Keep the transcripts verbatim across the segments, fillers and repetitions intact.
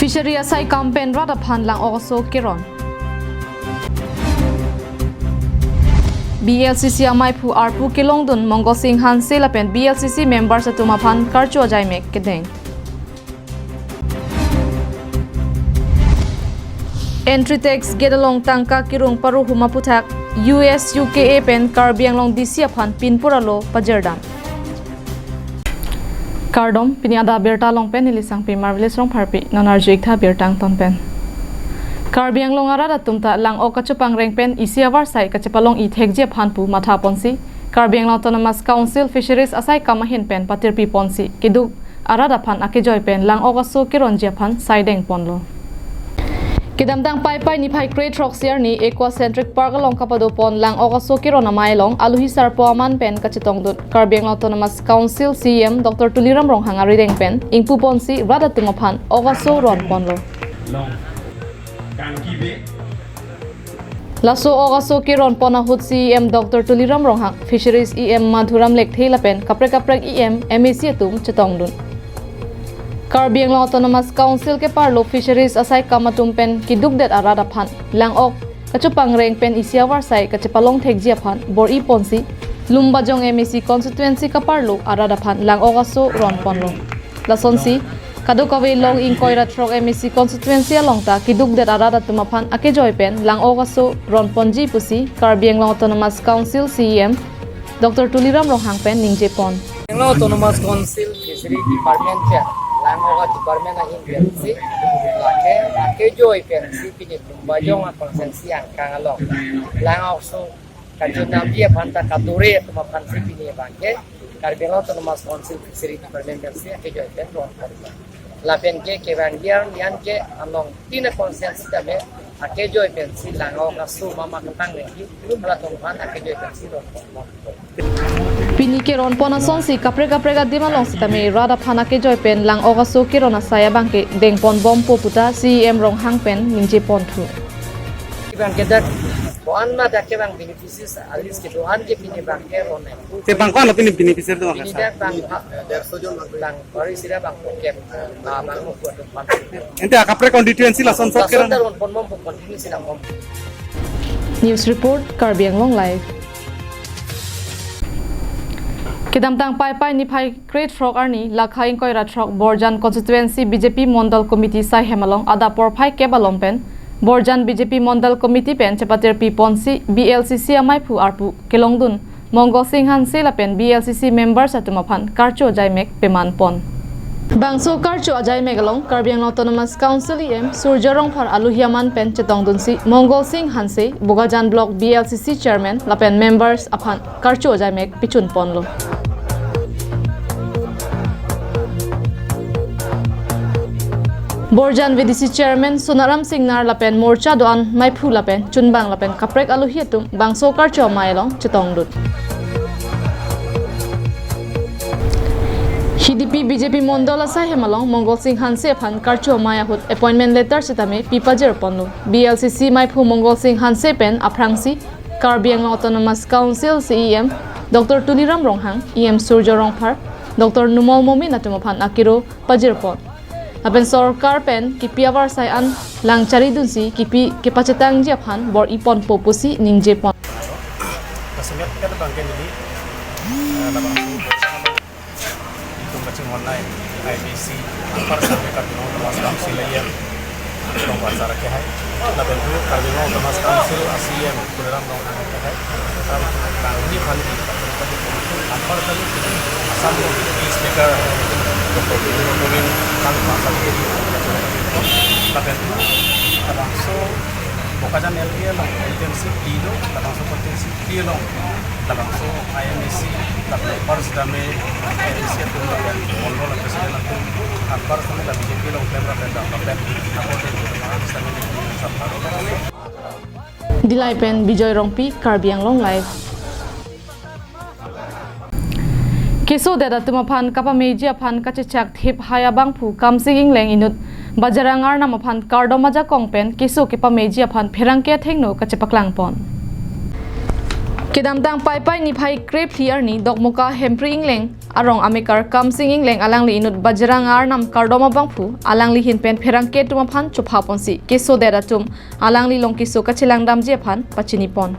Fishery asai kam pen rat aphan lang-ok aso keron. B L C C amaiphu arpu kelongdun Mongol Sing Hanse lapen B L C C members atum aphan karcho ajaimek kedeng. Entry tax gate along tangka kirung paruhum aphuthak U S U K A pen Karbi Anglong D C aphan pinpur alo pajirdam. Kardom, pini adap abirta along pen neli Sangpi Marvelous Rongpharpi, non arju-ik tha birta angton pen. Karbi Anglong arat atum ta lang-ok kachopangreng pen isi avarsai kachepalong-i thekji aphan pu mathaponsi Karbi Anglong Autonomous Council Fisheries asai kam ahin pen patirpiponsi keduk arat aphan akejoi pen lang-ok aso keronji aphan saideng ponlo. Kedamtang Paipai niphai kre-throksi arni Aquacentric Park along kapadopon lang-ok aso keron amei along aluhi sarpo aman pen kachetongdun Karbi Anglong Autonomous Council C E M Doctor Tuliram Ronghang arideng pen ingpuponsi rat atum aphan ok aso ronponlo. Laso ok aso keronpon ahut C E M Doctor Tuliram Ronghang, Fisheries E M Madhuram Lekthe lapen kaprek kaprek E M, M A C atum chetongdun. Karbi Anglong Autonomous Council keparlo Fisheries asai kam atum pen kedukdet arat aphan lang-ok kachopangreng pen isi avarsai kachepalong thekji aphan bor-iponsi Lumbajong M A C constituency kaparlo arat aphan lang-ok aso ronponlo. Lasonsi kadokave long ingkoi ra throk M A C constituency along ta kedukdet arat atum aphan akejoi pen lang-ok aso ronponji pusi Karbi Anglong Autonomous Council C E M Doctor Tuliram Ronghang pen ningjepon. Anglong Autonomous Council Fishery Department pen lang-ok department ahin pensi lake akejoi pensi pini Lumbajong a constituency angkang along lang-ok aso kachinamji aphan ta kadure atum aphansi pini abangke Karbi Anglong Autonomous Council Fishery Department pensi akejoi pen ronpon. Lapen ke kevang diar nian ke along tina constituency tame akejoi pensi lang-ok aso mama ketang lagi, halatum aphan akejoi pensi ronpon. Pini keronpon asonsi kaprek kaprek adim along sitame rat aphan akejoi pen lang-ok aso keron asai abangke dengponbompo puta C E M Ronghang pen ningjeponthu. Abangke dak ko-an ma dak kevang beneficiaries a list kedo-an ke pini abangke ronai. Te bang ko-an lo pini beneficiary do bang pini ka sa? Dak bang ha, bang barisida bang pokem, ah, bang mo kuat depan. Ente akaprek constituency lason sot keron. Lason ronponbompo constituency lang bom. News report, Karbi Anglong Live. Kedamtang Paipai niphai kre-throk arni lakha ingkoi ra throk Borjan constituency B J P Mondal Committee saihem along adap porphai kep along pen Borjan B J P Mondal Committee pen chepatirpiponsi B L C C amaiphu arpu kelongdun Mongol Sing Hanse lapen B L C C members atum aphan karcho ajaimek pemanpon. Bangso karcho ajaimek along Karbi Anglong Autonomous Council E M Surjya Rongphar aluhi aman pen chetongdunsi Mongol Sing Hanse, Bokajan Block B L C C Chairman lapen members aphan karcho ajaimek pichunponlo. Borjan V D C Chairman Sonaram Singnar lapen morcha do-an maiphu lapen chunbang lapen kaprek aluhi atum bangso karcho amei along chetongdun. Hidipi B J P Mondal asaihem along Mongol Sing Hanse aphan karcho amei ahut appointment letter sitame pipajirponlo. B L C C maiphu Mongol Sing Hanse pen aphrangsi Karbi Anglong Autonomous Council C E M Doctor Tuliram Ronghang, E M Surjya Rongphar, Doctor Numal Momin atum aphan akiro pajirpon. Lapen sorkar pen kipi avarsai an lang charidunsi kipi kepachetangji aphan bor-iponpo pusi ningjepon. Kasemet ket abangke neli, eh, labangso itum kachinghon nai I B C, anpar sitame Karbi Anglong Autonomous Council E M Rongphar sar ke hai. Lapen tu Karbi Anglong Autonomous Council a C E M Tuliram Ronghang ke hai. Ram kangni phan di anpar sitame Assam lo Speaker Doctor Tuliram Ronghang kan pasal ke di. Lapen tu labangso Bokajan L A along constituency dilo, labangso constituency dilo, labangso I M A C, labangso anpar sitame I M A C atum, lapen Mondal president atum, anpar sitame la B J P along klem lapen dam lapen, apor den sitame di sab. Dillai pen Bijoy Rongpi, Karbi Anglong Live. Kesodet atum aphan kapameji aphan kachechak thip hai abangphu Kamsing Engleng inut Bajarang Arnam aphan kardom ajakong pen keso kepameji aphan pherangke athengno kachepaklangpon. Kedamtang Paipai niphai krephli arni Dokmoka Hempri Ingleng arong amekar Kamsing Ingleng alangli inut Bajrang arnam kardom abangphu alangli ahin pen pherangke atum aphan chopha ponsi keso det atum alangli along keso kachelang damji aphan pachini pon.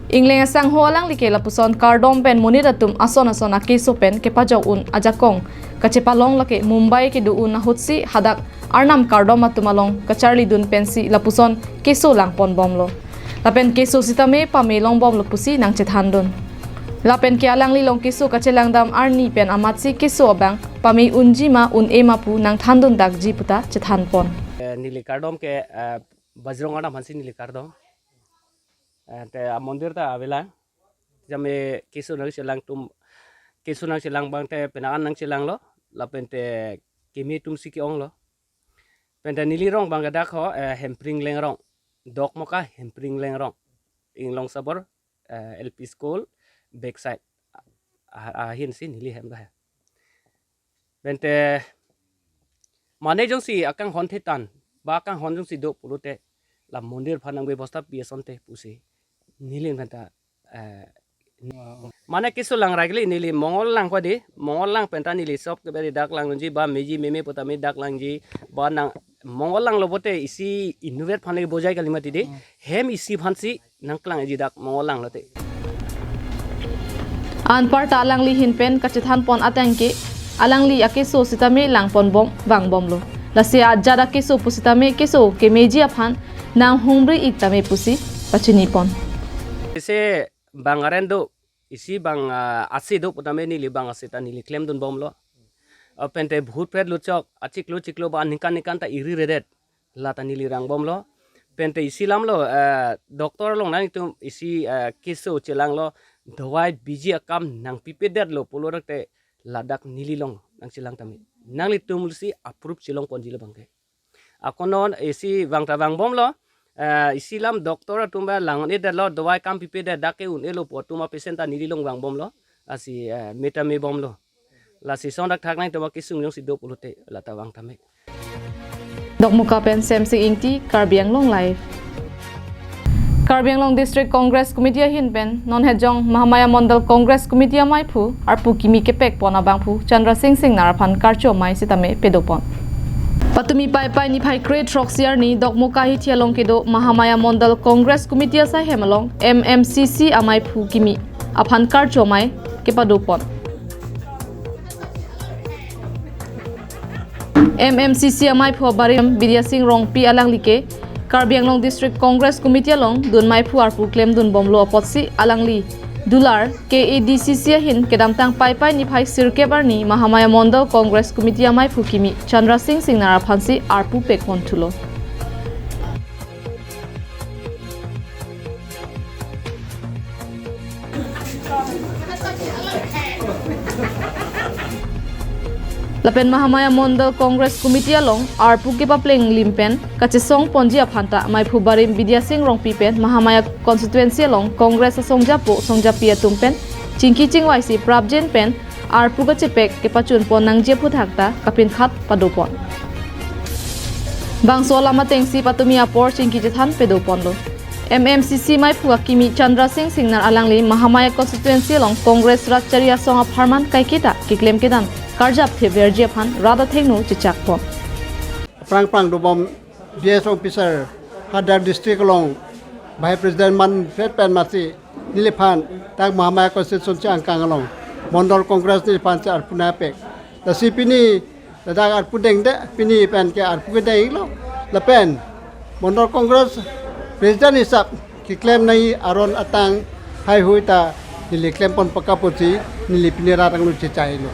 Ingleng asangho alangli ke lapuson kardom pen monit atum ason ason akeso pen kepajok un ajakong kachepalong lake Mumbai kedo un ahutsi hadak arnam kardom atum along kacharli dun pensi lapuson keso lang pon bomlo. Lapen keso sitame pame long bomlo pusi nangchethan dun. Lapen ke alangli along keso kachelang dam arni pen amatsi keso abang pame unji ma un-e ma pu nangthan dun dakji puta chethan pon. Eh, neli kardom ke, eh, Bajrang arnam aphansi neli kardom. Eh, te amondir ta avelang. Jame keso nangchelang atum, keso nangchelang abang te penang an nangchelanglo. Lapen te kimi atumsi ke-onglo. Pen te neli rong abang ke dak ho, eh, Hempri Ingleng rong. Dokmoka Hempri Ingleng rong. Inglong Sabor, eh, L P school, backside. Ah, ah, ahinsi neli hem dah. Pen te mane jongsi akanghon thetan, ba akanghon jongsi do pulote, la mondir aphan nang bebosta pi asonte pusi. Neli pen ta, eh, mane keso lang rai kali neli Mongol lang ko di, Mongol lang pen ta neli sop ke beri dak langji ba meji meme putame dak langji ba nang Mongol langlo pote isi inutvet aphan le bojai kali mati di. Hmm. Hem isi aphansi nangklangji dak Mongol langlo te. Anparta alangli ahin pen kachethan pon ateng ke alangli akeso sitame lang pon bom vang bomlo. Lasi ajat akeso pusitame keso kemeji aphan nanghumri ik tame pusi pachini pon. Isi bang aren do, isi bang, ah, ase do putame neli bang ase ta neli klem dun bomlo. Ah, pen te bhut pret luchok, achiklo chiklo ba ningkan ningkan ta iri redet. La ta neli rang bomlo. Pen te isi lamlo, eh, doctor along nangtum isi, eh, keso chelanglo, dawai biji akam nangpipe detlo pulo dak te ladak neli along nangchelang tame. Nanglitum si approve chelong ponjilo abang ke. Ako non isi vang ta vang bomlo, eh, isi lam doctor atum ba lang un-e detlo, dawai kam pipe det dak ke un-elo pu atum a patient ta neli along vang bomlo. Lasi, eh, me ta me bomlo. Lasi son dak thak nangtum akesung jongsi do pulote la ta vang tame. Dokmoka pen Semsing Ingti, Karbi Anglong Live. Karbi Anglong District Congress Committee ahin pen non hejong Mahamaya Mondal Congress Committee amaiphu arpu kimi kepek pon abangphu Chandra Singh Singnar aphan karcho amei sitame pedo pon. Patumi Paipai niphai kre throksi arni Dokmoka hithi along kedo Mahamaya Mondal Congress Committee asaihem along M M C C amaiphu kimi aphan karcho amei kepado pon. M M C C amaiphu abarim Bidya Singh Rongpi alangli ke Karbi Anglong District Congress Committee along dun maiphu arpu klem dun bomlo apotsi alangli dular K A D C C ahin kedamtang Paipai niphai sirkep arni Mahamaya Mondal Congress Committee amaiphu kimi Chandra Singh Singnar aphansi arpu pek pon thulo. Lapen Mahamaya Mondal Congress Committee along arpu kepapleng lim pen kachesong ponji aphan ta maiphu barim Bidya Singh Rongpi pen Mahamaya constituency along Congress asongjapo songjapi atum pen chingki chingvai si prapjin pen arpu kachepek kepachun pon nangji aphuthak ta kapinkhat pado pon. Bangso alam atengsi patumi apor chingki chethan pedo ponlo. M M C C maiphu akimi Chandra Singh Singnar alangli Mahamaya constituency along Congress rat chari asong apharman kaiketa keklem kedam karjap theverji aphan rat athengno chechak pon. Prang prang dobom B S officer hadak district along Vice President manphet pen masi neliphan dak Mahamaya constituency angkang along Mondal Congress neliphan si arpu nangpek. Lasi pini ladak arpu dengde, pini pen ke arpu kedenglo. Lapen Mondal Congress President hisap keklem nangji aron atang heihui ta neli klem pon pakka pusi neli pini rat angno chechailo.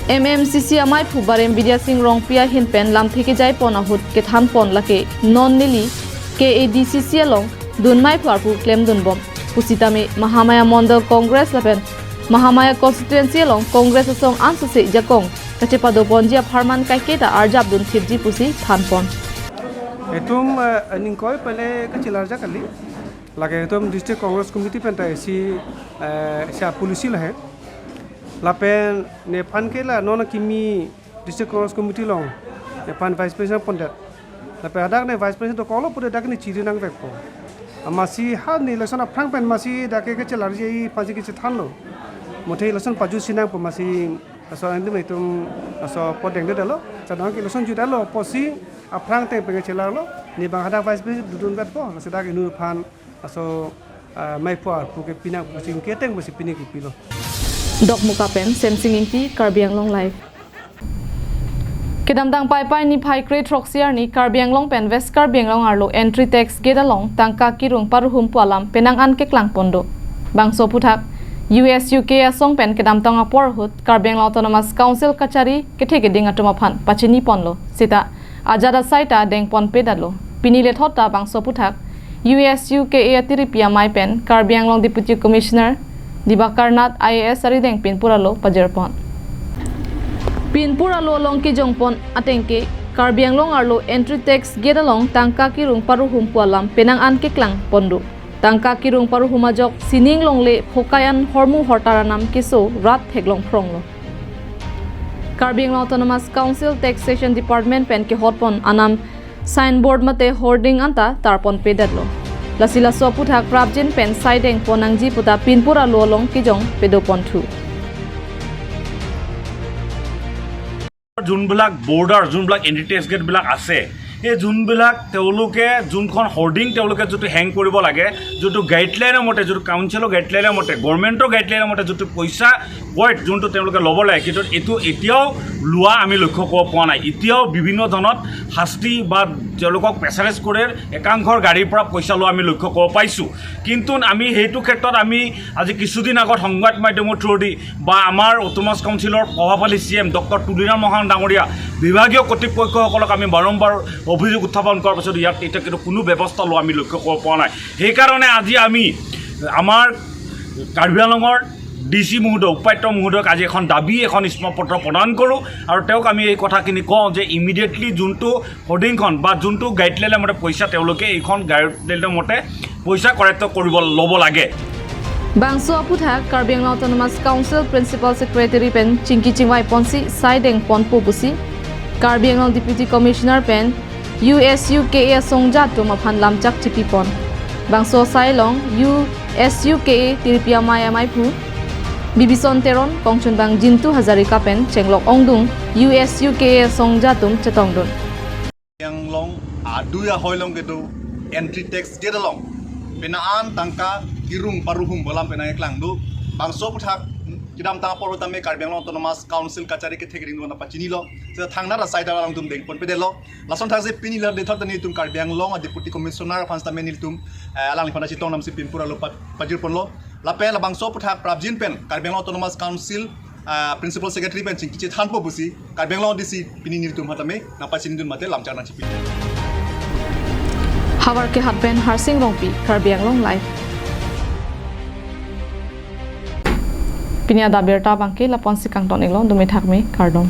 M M C C amaiphu barim Bidya Singh Rongpi ahin pen lamthe kejai pon ahut kethan pon lake non neli K A D C C along dun maiphu arpu klem dun bom pusitame Mahamaya Mondal Congress lapen Mahamaya constituency along Congress asong ansose jakong kachepado ponji apharman kaiketa arjap dun thipji pusi than pon. Itum, eh, ningkoi pele kachilar jakali. Lake itum District Congress Committee pen ta isi, eh, isi policy lahai. Lapen nephan ke la non kimi District Congress Committee along nephan Vice President pondet. Lapen hadak ne Vice President dokoklo pute dak ne chiri nangvekpo. Amatsi ha ne lason aphrang pen amatsi dak ke kechelarji aphansi kechethanlo. Muthe lason pajutsi nangpo amatsi laso antum itum laso apot dengdetlo. Chadang ke lason jutlo apotsi aphrang ateng pen kechelarlo. Ne bang hadak vice president dodunvetpo. Lasi dak inut aphan laso, ah, mei puar pu ke pinang pusi keteng pusi pini kepilo. Dokmoka pen Semsing Ingti, Karbi Anglong Live. Kedamtang Paipai niphai kre-throksi arni Karbi Anglong pen West Karbi Anglong arlo entry tax gate along tangka kirung paruhum pu alam penang an keklangpon do. Bangso aphuthak U S U K asong pen kedamtang apor ahut Karbi Anglong Autonomous Council kachari kethe keding atum aphan pachiniponlo. Seta ajat asai ta dengponpedetlo. Pini lethot ta bangso aphuthak U S U K A atiripi amei pen Karbi Anglong Deputy Commissioner Dibakar Nath I A S arideng pinpur alo pajirpon. Pinpur alo along kejongpon ateng ke Karbi Anglong arlo entry tax gate along tangka kirung paruhum pu alam penang an keklangpon do. Tangka kirung paruhum ajok sining longle phokai an hormu hortar anam keso rat theklong phronglo. Karbi Anglong Autonomous Council Taxation Department pen kehotpon anam signboard mate hoarding anta tarponpedetlo. Lasi laso aphuthak prapjin pen sai dengpon nangji puta pinpur alo along kejong pedoponthu. যোনবিলাক বৰ্ডাৰ, যোনবিলাক anti text গেটবিলাক আছে, এই যোনবিলাক তেওঁলোকে যোনখন হৰ্ডিং তেওঁলোকে যিটো হেং কৰিব লাগে, যিটো গাইডলাইনৰ মতে, যিটো কাউন্সিলৰ গাইডলাইনৰ মতে, গভৰ্ণমেণ্টৰ গাইডলাইনৰ মতে যিটো পইচা কয়, যোনটো তেওঁলোকে ল'ব লাগে, কিন্তু এইটো এতিয়াও লোৱা আমি লক্ষ্য কৰিব পৰা নাই। এতিয়াও বিভিন্ন ধনত শাস্তি বা তেওঁলোকক প্ৰেছাৰাইজ কৰে, একাংশৰ গাড়ীৰ পৰা পইচা লোৱা আমি লক্ষ্য কৰিব পাইছোঁ। কিন্তু আমি সেইটো ক্ষেত্ৰত আমি আজি কিছুদিন আগত সংবাদ মাধ্যমৰ থ্ৰুৱেদি বা আমাৰ অট'নমাছ কাউন্সিলৰ প্ৰভাৱশালী চি এম ডক্টৰ তুলিৰাম ৰংহাং ডাঙৰীয়া, বিভাগীয় কৰ্তৃপক্ষসকলক আমি বাৰম্বাৰ অভিযোগ উত্থাপন কৰাৰ পিছত ইয়াত এতিয়া কিন্তু কোনো ব্যৱস্থা লোৱা আমি লক্ষ্য কৰিব পৰা নাই। সেইকাৰণে আজি আমি আমাৰ কাৰ্বি আংলঙৰ ডি চি মহোদয়, উপায়ুক্ত মহোদয়ক আজি এখন দাবী, এখন স্মাৰকপত্ৰ প্ৰদান কৰোঁ আৰু তেওঁক আমি এই কথাখিনি কওঁ যে ইমিডিয়েটলি যোনটো হৰ্ডিংখন বা যোনটো গাইডলাইনৰ মতে পইচা তেওঁলোকে এইখন গাইডলাইনৰ মতে পইচা কালেক্ট কৰিব, ল'ব লাগে। Bangso aphuthak Karbi Anglong Autonomous Council Principal Secretary pen chingki chingvaiponsi sai dengponpo pusi Karbi Anglong Deputy Commissioner pen U S U K A asongja atum aphan lamchak chipipon. Bangso asai along U S U K A atiripi amei ameiphu Bibison Teron, kongchunbang Jintu Hazarika pen chenglok ongdung U S U K A asongja atum chetongdun. Karbi Anglong adui ahoi along kedo entry tax gate along penang an tangka kirung paruhum pu alam penang keklangdun. Bangso aphuthak kedamtang apor ahut tame Karbi Anglong Autonomous Council kachari kethe keding dun aphan pachinilo. Seta thangnat asai ta alangtum dengponpedetlo. Lason thakse pini la lethot ta nelitum Karbi Anglong a Deputy Commissioner aphan tame nelitum, eh, alangliphan chetong namsi pinpur alo pa-, pajirponlo. Lapen labangso aphuthak prapjin pen Karbi Anglong Autonomous Council, eh, Principal Secretary pen chingki chethanpo pusi Karbi Anglong D C pini nelitum aphan tame nangpachinidun mate lamchak nangchipi. Howraghat pen Harsing Rongpi, Karbi Anglong Live. Pini adap abirta abangke lapu-ansi kangton-iklo, dumi thakmi, kardom.